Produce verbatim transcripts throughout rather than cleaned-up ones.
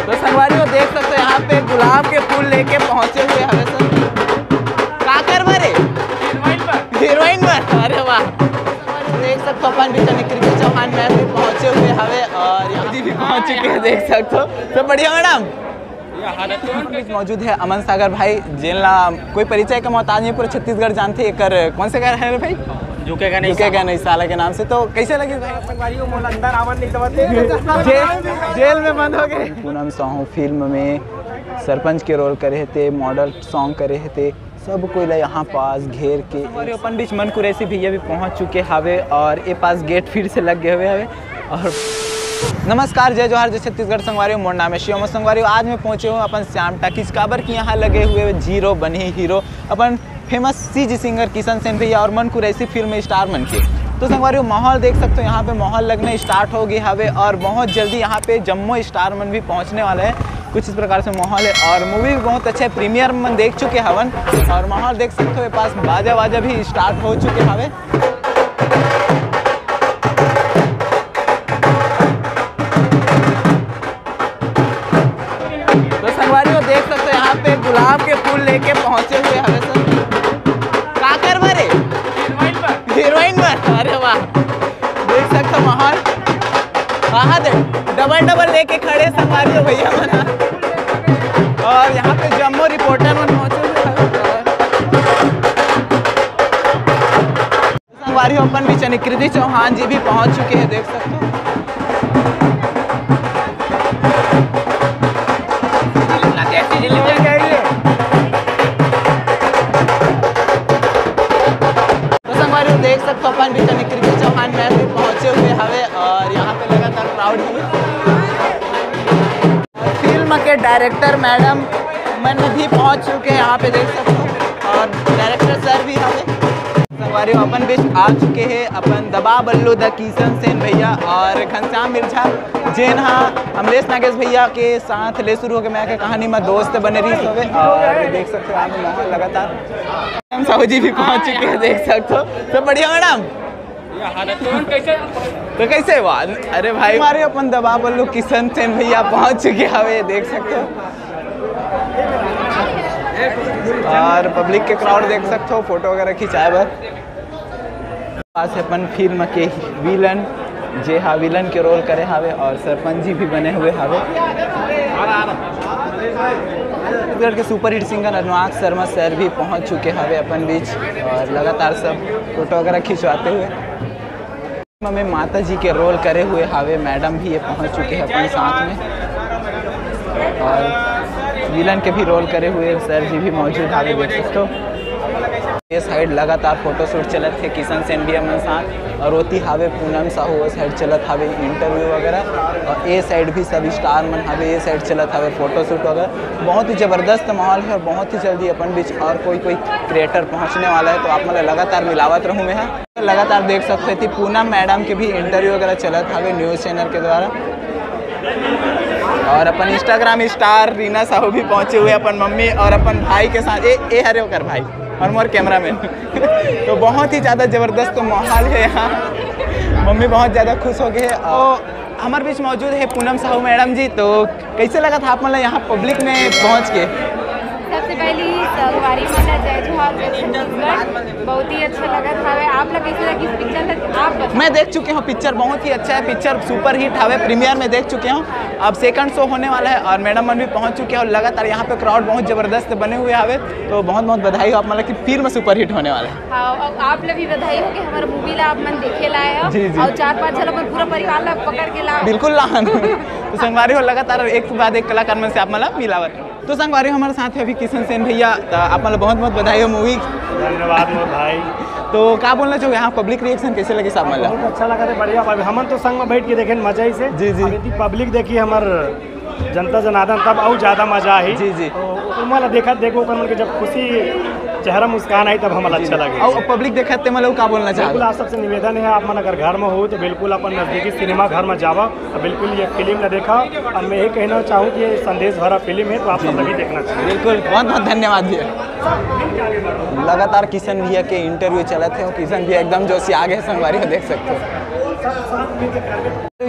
तो संगवारी हो, देख सकते हो यहाँ पे गुलाब के फूल लेके पहुंचे हुए हवे सब। का करबे रे? हीरोइन बर। अरे वाह। देख सकते हो अपन बीच में कृति चौहान मैम भी पहुंचे हुए हवे और यहाँ जी भी पहुंच चुके हैं, देख सकते हो। सब बढ़िया मैडम? मौजूद है अमन सागर भाई, जेन ला कोई परिचय के मोहताज नहीं, पूरे छत्तीसगढ़ जानथे। एकर कौन से घर है रे भाई? झुकेगा नहीं झुकेगा साला। नहीं साला के नाम से। तो कैसे लगे भाई? संगवारी हो, मोला अंदर आवन नहीं देवत हे। जे-, जेल में बंद हो गए। पूनम साहू फिल्म में सरपंच के रोल करे हे ते, मॉडल सॉन्ग करे हे ते, सब कोई ला यहाँ पास घेर के। और अपन बीच मन कुरैशी भैया भी पहुँच चुके हवे और ये पास गेट फिर से लग गए हुए हवे। और नमस्कार, जय जोहार, जय छत्तीसगढ़ संगवारी हो, मोर नाम है शिवम संगवारी हो। आज मैं पहुँचे हूँ अपन श्याम टाकीज, काबर कि यहाँ लगे हुए जीरो बनी हीरो अपन famous CG singer Kishan Sen भैया और मन कुरैशी फिल्म स्टार मन के। तो संगवारी हो, माहौल देख सकते हो, यहाँ पे माहौल लगने स्टार्ट हो गए हवे और बहुत जल्दी यहाँ पे जम्मो स्टार मन भी पहुँचने वाले हैं। कुछ इस प्रकार से माहौल है और मूवी भी बहुत अच्छा है, प्रीमियर मन देख चुके हवन और माहौल देख सकते हो, ये पास बाजा वाजा भी स्टार्ट हो चुके हवे। तो संगवारी हो, देख सकते हो यहाँ पे गुलाब के फूल लेके पहुंचे हुए हवे सब। का करबे रे? हीरोइन बर। अरे वाह, देख सकते हो माहौल। हाँ हाँ, देख, डबल डबल लेके खड़े संगवारी हो भैया मन। और यहाँ पे जम्मो रिपोर्टर मन पहुंचे हुए हवे। संगवारी हो, अपन बीच कृति चौहान जी भी पहुंच चुके हैं, देख सकते हो। तो संगवारी हो, देख सकते हो, अपन बीच कृति चौहान मैम भी पहुंचे हुए हवे और यहाँ पे लगातार क्राउड है। फिल्म के डायरेक्टर मैडम मन भी पहुंच चुके हैं, यहाँ पे देख सकते हो, और डायरेक्टर सर भी हवे। संगवारी हो, अपन बीच आ चुके हैं अपन दबा बल्लू द किशन सेन भैया और घनश्याम मिर्झा, जेन हा अमलेश नागेश भैया के साथ ले शुरू होके मैं के कहानी में दोस्त बने रही हवे। और देख सकते हो, यहाँ पे माहौल लगातार मैम साहू जी भी पहुंच चुके हैं, देख सकते हो। सब बढ़िया मैडम? तो कैसे हुआ? अरे भाई, हमारे अपन दबा बल्लू किशन सेन भैया पहुंच चुके हवे, देख सकते हो। और पब्लिक के क्राउड देख सकते हो, फोटो वगैरह खिंचाए बर। पास अपन फिल्म के विलन, जे हा विलन के रोल करे हावे और सरपंच जी भी बने हुए हावे। छत्तीसगढ़ के superhit singer Anurag Sharma sir भी पहुंच चुके हावे अपन बीच और लगातार सब फोटो वगैरह खिंचवाते हुए। में माता जी के रोल करे हुए हावे मैडम भी ये पहुंच चुके हैं अपन साथ में। और विलन के भी रोल करे हुए सर जी भी मौजूद हावे, देख सकते हो। ये साइड लगातार फोटोशूट चलत है किशन सेन भी हमन साथ, और ओती हावे पूनम साहू, वो साइड चलत हावे इंटरव्यू वगैरह, और ये साइड भी सब स्टार मन हावे, ये साइड चलत हावे फोटोशूट वगैरह। बहुत ही जबरदस्त माहौल है और बहुत ही जल्दी अपन बीच और कोई कोई क्रिएटर पहुंचने वाला है, तो आप मन ला लगातार मिलावत रहूँ मैं। लगातार देख सकते थी पूनम मैडम के भी इंटरव्यू वगैरह चलत हवे न्यूज़ चैनल के द्वारा। और अपन इंस्टाग्राम स्टार रीना साहू भी पहुंचे हुए अपन मम्मी और अपन भाई के साथ। ए, ए हरे ओकर भाई और मोर कैमरामैन। तो बहुत ही ज़्यादा ज़बरदस्त माहौल है यहाँ। मम्मी बहुत ज़्यादा खुश हो गए हैं। और हमारे बीच मौजूद है पूनम साहू मैडम जी। तो कैसे लगा था आप मतलब यहाँ पब्लिक में पहुँच के? सबसे पहली संगवारी मन ला जय जोहार, जय छत्तीसगढ़। बहुत ही अच्छा लगा था। आप लोग कैसे लगी इस पिक्चर तक आप बताओ। मैं देख चुके हूँ पिक्चर, बहुत ही अच्छा है पिक्चर, सुपर हिट हवे, प्रीमियर में देख चुके हूँ। अब सेकंड शो होने वाला है और मैडम मन भी पहुँच चुके हैं और लगातार यहाँ पे क्राउड बहुत जबरदस्त बने हुए हवे। तो बहुत बहुत बधाई हो आप मतलब कि फिल्म सुपर हिट होने वाला है। हाँ, अब आप लोग भी बधाई हो कि हमारे मूवी ला आप मन देखे लाए हो। जी, जी। और चार पांच झन अपन पूरा परिवार ला पकड़ के लाओ। बिल्कुल लान। तो संगवारी हो लगातार एक के बाद एक कलाकार मन से आप मतलब मिलावत। तो संगवारी हमारे साथ है अभी किशन सेन भैया, तो आप मतलब बहुत बहुत बधाई हो मूवी। धन्यवाद मोर भाई। तो का बोलना चाहोगे यहाँ पब्लिक रिएक्शन कैसे लगे साहब मतलब? बहुत अच्छा लगा था, बढ़िया। अब हमन तो संग में बैठ के देखे मजा ही से। जी, जी। अब यदि पब्लिक देखी हमार जनता जनार्दन तब अउ ज्यादा मजा आही। जी, जी। तो ओमन ला देखत देखो ओकर मन के जब खुशी चेहरा मुस्कान आई तब हमला अच्छा लगे। और पब्लिक देखत ते मतलब का बोलना चाहत? बिल्कुल, आप सबसे निवेदन है, आप मन अगर घर में हो तो बिल्कुल अपन नजदीकी सिनेमा घर में जावा और बिल्कुल ये फिल्म ला देखा। और मैं ये कहना चाहूँ कि ये संदेश भरा फिल्म है, तो आप सब भी देखना चाहिए। बिल्कुल, बहुत बहुत धन्यवाद भैया। लगातार किशन भैया के इंटरव्यू चलत है और किशन भैया एकदम जोशिया गए संगवारी हो, देख सकते हो।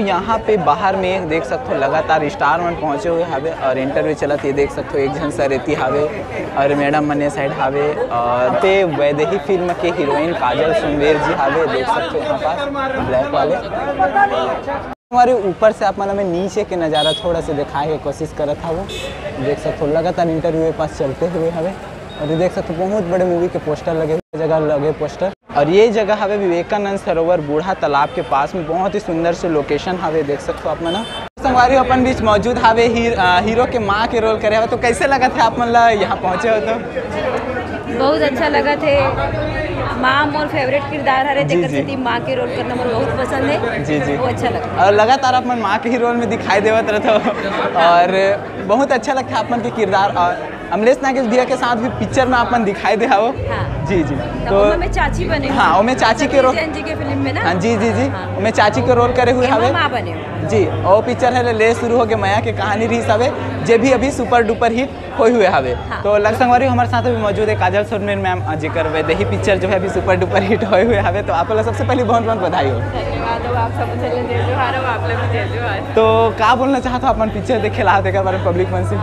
यहाँ पे बाहर में देख सकथो, लगातार स्टार मन पहुँचे हुए हावे और इंटरव्यू चलत हे। देख सकथो, एक झन सर एती हावे और मैडम मन ए साइड हावे और पे वैदेही फिल्म के हीरोइन काजल सुनवेर जी हावे। देख सकथो यहाँ पास ब्लैक वाले। हमारे ऊपर से आप मन ला मैं नीचे के नज़ारा थोड़ा सा दिखाए के कोशिश करत हवो। देख सकथो, लगातार इंटरव्यू के पास चलते हुए हवे और ये देख सकथो, बहुत बड़े मूवी के पोस्टर लगे हुए, जगह लगे पोस्टर। और ये जगह हवे विवेकानंद सरोवर बूढ़ा तालाब के पास में, बहुत ही सुंदर से लोकेशन हवे, देख सकथो आप मन ह। संगवारी हो, अपन बीच मौजूद हवे हीर-, अ, हीरो के माँ के रोल करे हवे, तो कैसे लगत हे आप मन ला यहाँ पहुँचे हो तो? बहुत अच्छा लगत हे। माँ मोर फेवरेट किरदार हरे, जी, तेकर जी। सेती माँ के रोल करना मोर बहुत पसंद हे। जी, जी। वो अच्छा लगता। और लगातार आप मन माँ के ही रोल में दिखाई देवत रहत हो और बहुत अच्छा लगता है आप मन के किरदार। और अमलेश नागेश भैया के साथ भी पिक्चर में आप मन दिखाई दे हो। हाँ। जी, जी। तो ओमा मैं चाची बने हूँ। हाँ, ओमे चाची के रोल। जैन जी के फिल्म में ना। हाँ जी, जी, जी। हाँ। ओमे चाची के रोल करे हुए एमा हवे। माँ बने हूँ। जी, और पिक्चर है ले शुरू हो गए मया के कहानी रही हवे, जे भी अभी सुपर डुपर हिट होए हुए हवे। हाँ। तो लग संगवारी हमारे साथ अभी मौजूद है काजल सुरमेर मैम, अ, जेकर वैदेही पिक्चर जो है अभी सुपर डुपर हिट होए हुए हवे, तो आप लोग सबसे पहले बहुत बहुत बधाई हो। धन्यवाद हो आप सब चैनल जय जोहार हो, आप लोग भी जय जोहार। तो का बोलना चाहत हो अपन पिक्चर देखे ला, तेकर बारे में पब्लिक मन से? आ,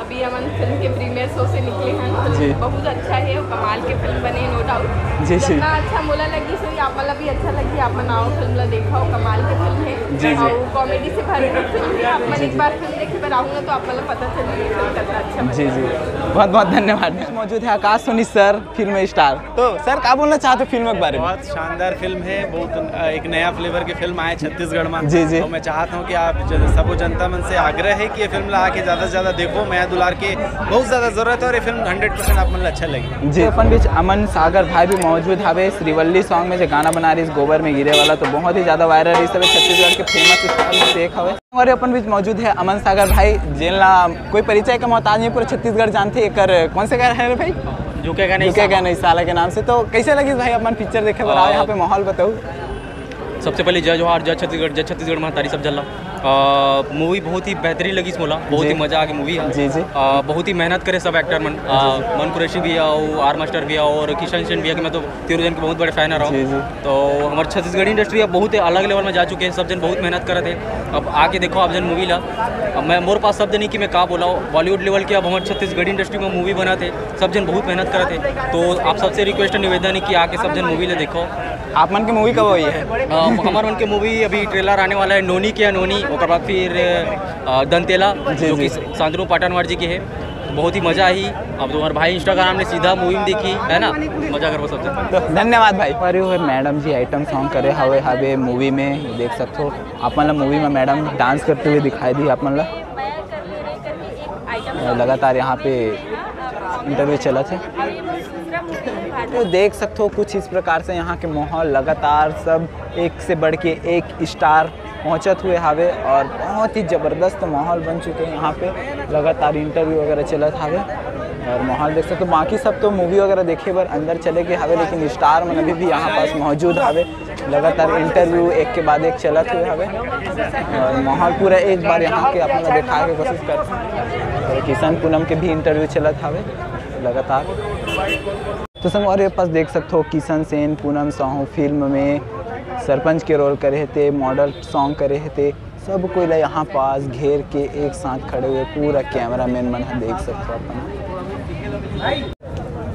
अभी हमन फिल्म के प्रीमियर शो से निकले हैं। जी। बहुत अच्छा है, कमाल के फिल्म बने, नो डाउट। जी, जी। जितना अच्छा मोला लगी सही आप वाला भी अच्छा लगी। आप मन आओ, फिल्म ला देखो, कमाल के फिल्म है। जी, जी। और कॉमेडी से भरपूर फिल्म है। आप मन जी, एक जी। बार फिल्म देखे पर आऊँगा तो आप वाला पता चलेगा फिल्म कितना अच्छा बना। जी, जी, बहुत बहुत धन्यवाद। मौजूद है आकाश सोनी सर, फिल्म स्टार। तो सर, का बोलना चाहते हो फिल्म के बारे में? बहुत शानदार फिल्म है, बहुत अ, एक नया फ्लेवर के फिल्म आए छत्तीसगढ़ में। जी, जी। और मैं चाहता हूँ कि आप जन, सबो जनता मन से आग्रह है कि ये फिल्म ला आके ज़्यादा से ज़्यादा देखो, मया दुलार के बहुत ज़्यादा ज़रूरत है और ये फिल्म हंड्रेड परसेंट आप मन ला अच्छा लगे। जी, अपन बीच अमन सागर भाई भी मौजूद हवे। श्रीवल्ली सॉन्ग में जो गाना बना रही इस गोबर में गिरे वाला, तो बहुत ही ज्यादा वायरल रही सब छत्तीसगढ़ के फेमस स्टार में से एक हवे। और अपन बीच मौजूद है अमन सागर भाई, जेन ला कोई परिचय के मोहताज नहीं, पूरा छत्तीसगढ़ जानते। एकर कौन से गाना है रे भाई? झुकेगा नहीं झुकेगा साला। नहीं साला के नाम से। तो कैसे लगी भाई अपन पिक्चर देखे बर आओ, आ, यहाँ पे माहौल बताओ। सबसे पहले जय जोहार, जय छत्तीसगढ़, जय छत्तीसगढ़ महतारी सब झल्ला। आ, मूवी बहुत ही बेहतरीन लगी मोला, बहुत जी। ही मजा आ गई मूवी। जी, जी। आ, बहुत ही मेहनत करे सब एक्टर मन, आ, मन कुरैशी भैया हो, आर मास्टर भैया हो और किशन सेन भैया के मैं तो तीनों जन के बहुत बड़े फैन रहा जी, जी। हूँ। तो हमारे छत्तीसगढ़ी इंडस्ट्री अब बहुत अलग लेवल में जा चुके हैं, सब जन बहुत मेहनत करत है। अब आके देखो आप जन मूवी ला। अब मैं मोर पास शब्द नहीं कि मैं का बोला, बॉलीवुड लेवल के अब हमारे छत्तीसगढ़ी इंडस्ट्री में मूवी बनाते, सब जन बहुत मेहनत करत है। तो आप सबसे रिक्वेस्ट निवेदन है कि आके सब जन मूवी ला देखो। आप मन के मूवी कब हुई है? अ, हमार मन के मूवी अभी ट्रेलर आने वाला है, नोनी के अनहोनी, ओकर बाद फिर अ, दंतेला, जी, जो जी। कि शांतनु पाटनवार जी के है। बहुत ही मजा आई। अब तुम्हारे भाई इंस्टाग्राम ने सीधा मूवी में देखी है ना, मजा करबो सब जन। तो धन्यवाद भाई। पर वो मैडम जी आइटम सॉन्ग करे हवे हवे मूवी में, देख सकते हो आप मन ला मूवी में मैडम डांस करते हुए दिखाई दी आप मन ला। लगातार यहाँ पे इंटरव्यू चलत है। तो देख सकते हो कुछ इस प्रकार से यहाँ के माहौल, लगातार सब एक से बढ़ के एक स्टार पहुँचत हुए हावे और बहुत ही ज़बरदस्त माहौल बन चुके हैं यहाँ पे। लगातार इंटरव्यू वगैरह चलत हावे और माहौल देख सकते हो। बाकी सब तो मूवी वगैरह देखे बर अंदर चले गए हावे, लेकिन स्टार मन अभी भी यहाँ पास मौजूद हावे। लगातार इंटरव्यू एक के बाद एक चलत हुए हवे और माहौल पूरा एक बार यहाँ के अपन ला दिखाए के कोशिश करते हैं। और किशन पूनम के भी इंटरव्यू चलत हवे लगातार। तो संगवारी, पास देख सकते हो किशन सेन पूनम साहू फिल्म में सरपंच के रोल करे हे ते, मॉडल सॉन्ग करे हे ते, सब कोई ला यहाँ पास घेर के एक साथ खड़े हुए पूरा कैमरामैन मन ह देख सकते हो अपन।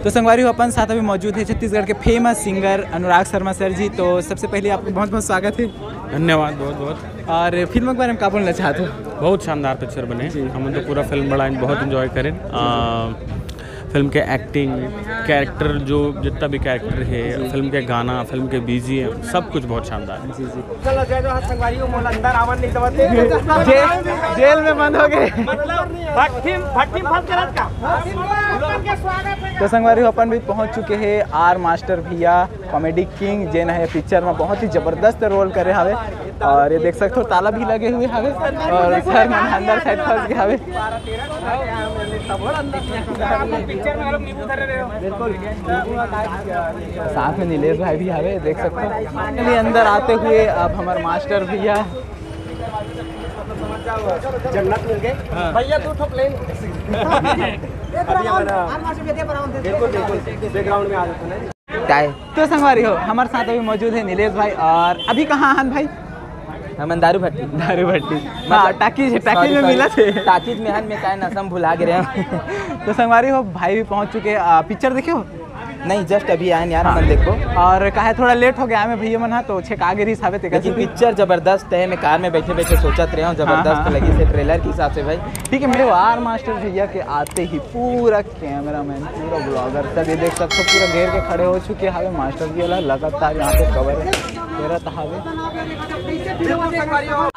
तो संगवारी हो, अपन साथ अभी मौजूद है छत्तीसगढ़ के famous singer Anurag Sharma sir जी। तो सबसे पहले आपको बहुत बहुत स्वागत है। धन्यवाद बहुत बहुत। और फिल्म के बारे में का बोलना चाहते हो? बहुत शानदार पिक्चर बने। हम तो पूरा फिल्म बड़ा बहुत एंजॉय करें। आ, फिल्म के एक्टिंग, कैरेक्टर, जो जितना भी कैरेक्टर है, फिल्म के गाना, फिल्म के बीजीएम, सब कुछ बहुत शानदार है। जी जी। चलो जय जोहार संगवारी हो, मोला अंदर आवन नहीं देवत हे। जे-, जेल में बंद हो गए। भट्टी भट्टी फंस गलत का। तो संगवारी हो, अपन भी पहुंच चुके हैं आर मास्टर भैया, कॉमेडी किंग, जेन है पिक्चर में बहुत ही जबरदस्त रोल करे हवे। और ये देख सकते हो, ताला भी लगे हुए हवे और सर मन अंदर साइड फंस गए हवे। साथ में नीलेश भाई भी हवे, देख सकते हो। चलिए अंदर आते हुए अब हमारे मास्टर भैया। जन्नत मिल गए भैया, दो ठो प्लेन। अभी हमारा बिल्कुल बिल्कुल बैकग्राउंड में आ जाते हैं। तो संगवारी हो, हमारे साथ अभी मौजूद है नीलेश भाई। और अभी कहाँ हन भाई? हमन दारू भट्टी। दारू भट्टी। हाँ, मतलब, टाकीज, टाकीज sorry, में sorry। मिला थे। टाकीज में हन, मैं काय नशा में भुला गे रहे हैं। तो संगवारी हो, भाई भी पहुंच चुके हैं। आ, पिक्चर देखे हो? नहीं, just अभी आए यार, हाँ। हमन देखो। और काहे थोड़ा लेट हो गया मैं भैया मन, हाँ, तो छेक आ गे रहिस हावे, तेकर लेकिन से भी पिक्चर जबरदस्त है। मैं कार में बैठे बैठे सोचत रहे हूँ, जबरदस्त हाँ, हाँ। लगी से ट्रेलर के हिसाब से भाई। ठीक है, मेरे आर मास्टर भैया के आते ही पूरा कैमरामैन, पूरा ब्लॉगर सब ये देख सकते हो, पूरा घेर के खड़े हो चुके हावे मास्टर जी वाला। लगातार यहाँ पे कवर करत हावे।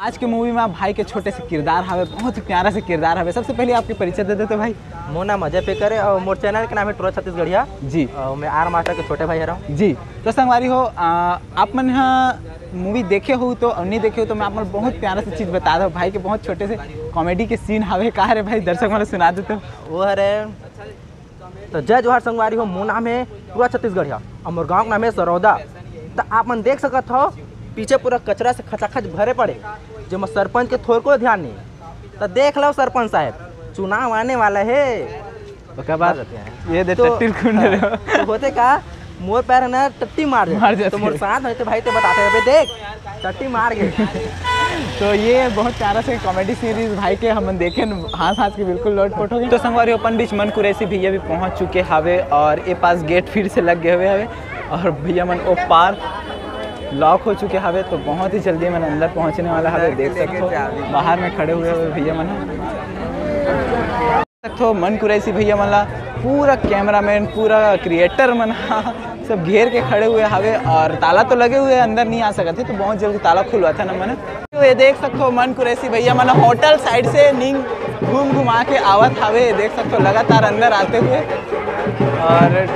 आज के मूवी में आप भाई के छोटे से किरदार हावे, बहुत ही प्यारा से किरदार हावे। सबसे पहले आपके परिचय दे देते भाई। मोर नाम अजय पेकर है और मोर चैनल के नाम है टोरा छत्तीसगढ़िया। जी। और मैं आर मास्टर के छोटे भाई हरव। जी। तो संगवारी हो, आ, आप मन ह मूवी देखे हो तो और नहीं देखे हो तो मैं आप मन बहुत प्यारा से चीज बता दो भाई के, बहुत छोटे से कॉमेडी के सीन हावे। का रे भाई, दर्शक मन सुना देते हो। वो हरे तो जय जोहार संगवारी हो, मोर नाम है टोरा छत्तीसगढ़िया और मोर गांव के नाम है सरौदा। तो आप मन देख सकत हो पीछे पूरा कचरा से खचाखच भरे पड़े, जेमा सरपंच के थोरको ध्यान नहीं। तो देख लो सरपंच साहब, चुनाव आने वाला है। ओकर बाद बात होते हैं। ये दे तो टट्टी ल कुंड हाँ, रहे हो। तो होते का, मोर पैर ना टट्टी मार जाते। मार जाते। तो मोर साथ होते भाई तो बताते, "अबे देख, टट्टी मार गए।" तो ये बहुत प्यारा से कॉमेडी सीरीज भाई के हमन देखे, हंस हंस के बिल्कुल लोटपोट हो गए। तो संगवारी, अपन बीच मन कुरैशी भैया भी पहुंच चुके हावे और ये पास गेट फिर से लग गए हुए हवे और भैया मन ओ पार लॉक हो चुके हावे। तो बहुत ही जल्दी मन अंदर पहुंचने वाला हावे। देख सकते हो बाहर में खड़े हुए हुए भैया मन। सकथो मन कुरैशी भैया मन ला, पूरा कैमरामैन, पूरा क्रिएटर मन ह सब घेर के खड़े हुए हावे और ताला तो लगे हुए, अंदर नहीं आ सकत हे, तो बहुत जल्दी ताला खुलवाथे न मन। तो ये देख सकथो मन कुरैशी भैया मन होटल साइड से नींग घूम घुमा के आवत हावे। ये देख सकथो लगातार अंदर आते हुए और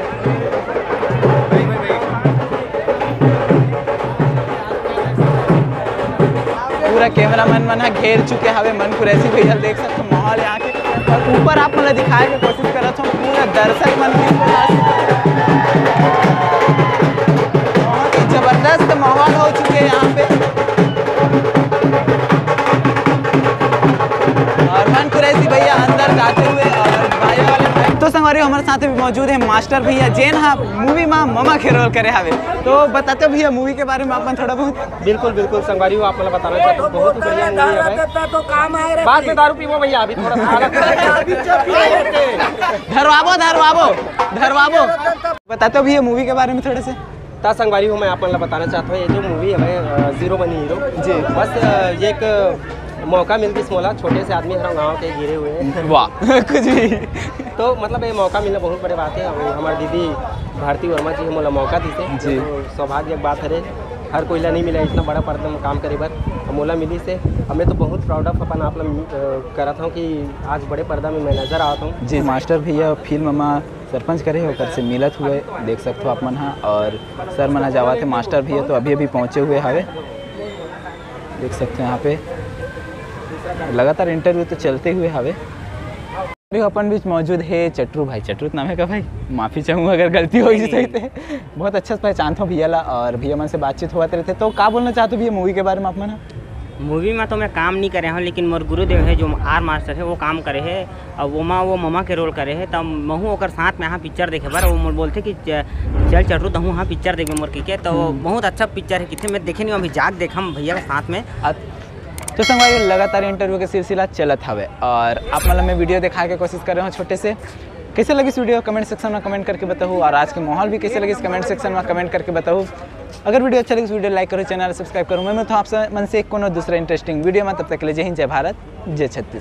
पूरा कैमरामैन मन ह घेर चुके हावे मन कुरैशी भैया ल। देख सकथो माहौल यहाँ के, और ऊपर आप मन ल दिखाए के कोशिश करत हूँ, पूरा दर्शक मन भी बहुत ही जबरदस्त माहौल हो चुके हैं यहाँ पे। और मन कुरैशी भैया अंदर जाते हुए और भाई वाले भाई। तो संगवारी, हमारे साथ भी मौजूद है मास्टर भैया, जेन हा मूवी मा ममा के रोल करे हावे। तो बताते भैया मूवी के बारे में आप मन थोड़ा बहुत। बिल्कुल, बिल्कुल, संगवारी हो, आप मन ल बताना चाहत हूँ, बहुत ही बढ़िया मूवी है भाई। तो काम आए रहते। बाद में दारू पीबो भैया, अभी थोड़ा सा हालत धरवाबो, धरवाबो, धरवाबो। बताते भैया मूवी के बारे में थोड़े से। ता संगवारी हो, मैं आप मन ल बताना चाहत हूँ, ये जो मूवी हवे, अ, जीरो बनी हीरो। जी। बस, अ, ये एक मौका मिल गिस मोला, छोटे से आदमी हरव गाँव के गिरे हुए हैं। वाह, कुछ भी। तो मतलब ये मौका मिलना बहुत बड़े बात है। और हमारे दीदी भारती वर्मा जी मोला मौका दीसे, जी। तो सौभाग्य के बात हरे। हर कोई ला नहीं मिला इतना बड़ा पर्दा में काम करे बर, अब मोला मिली से। अब मैं तो बहुत proud of अपन आप ला, अ, करत हूँ कि आज बड़े पर्दा में मैं नजर आवत हूँ। जी, मास्टर भैया फिल्म मा सरपंच करे हे, ओकर से मिलत हुए देख सकथो आप मन हा। और सर मन हा जावत हे, मास्टर भैया तो अभी अभी पहुँचे हुए हावे, देख सकते हो यहाँ पे लगातार इंटरव्यू तो चलते हुए हावे। अभी अपन बीच मौजूद है चटरू भाई। चटरू तो नाम है का भाई? माफी चाहूँगा अगर गलती होगी नहीं, सही नहीं। थे। बहुत अच्छा से पहचानथो भैया ला और भैया मन से बातचीत होवत रहते। तो का बोलना चाहते हो भैया मूवी के बारे में आप मन हा? मूवी में तो मैं काम नहीं करे हूँ, लेकिन मोर गुरुदेव है जो आर मास्टर है, वो काम करे है। अब वो माँ, वो ममा के रोल करे है, तब महू ओकर साथ में यहाँ पिक्चर देखे बर, वो मोर बोलथे कि च-, "चल चटरू, तहूँ हाँ पिक्चर देखे मोर," कहिके। तो हम्म। बहुत अच्छा पिक्चर है, किथे मैं देखे नहीं हूँ, अभी जाके देखम भैया के साथ में। अ-, तो संगवारी, लगातार इंटरव्यू के सिलसिला चलत हवे और आप मन ला मैं वीडियो दिखाए के कोशिश कर रहे हूँ छोटे से। कैसे लगिस वीडियो, कमेंट सेक्शन में कमेंट करके बताओ, और आज के माहौल भी कैसे लगिस, कमेंट सेक्शन में कमेंट करके बताओ। अगर वीडियो अच्छा लगिस, वीडियो लाइक करो, चैनल सब्सक्राइब करो। मैं मिलत हूँ आप मन से कोनो दूसरा इंटरेस्टिंग वीडियो में, तब तक के लिए जय हिंद, जय भारत, जय छत्तीसगढ़।